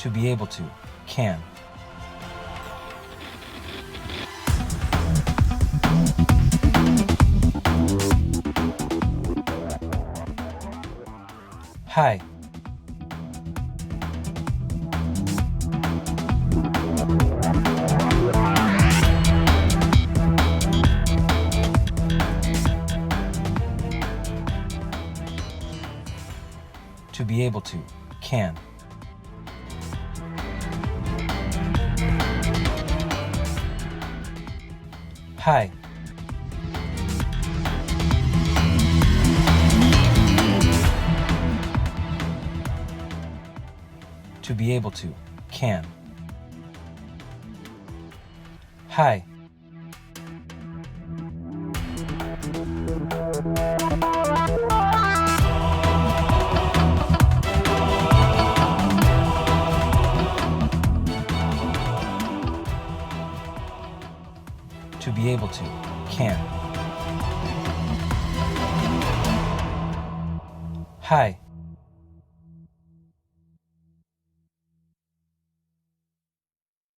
To be able to. Can. Haih. To be able to. Can. Haih. To be able to. Can. Haih. To be able to. Can. Haih.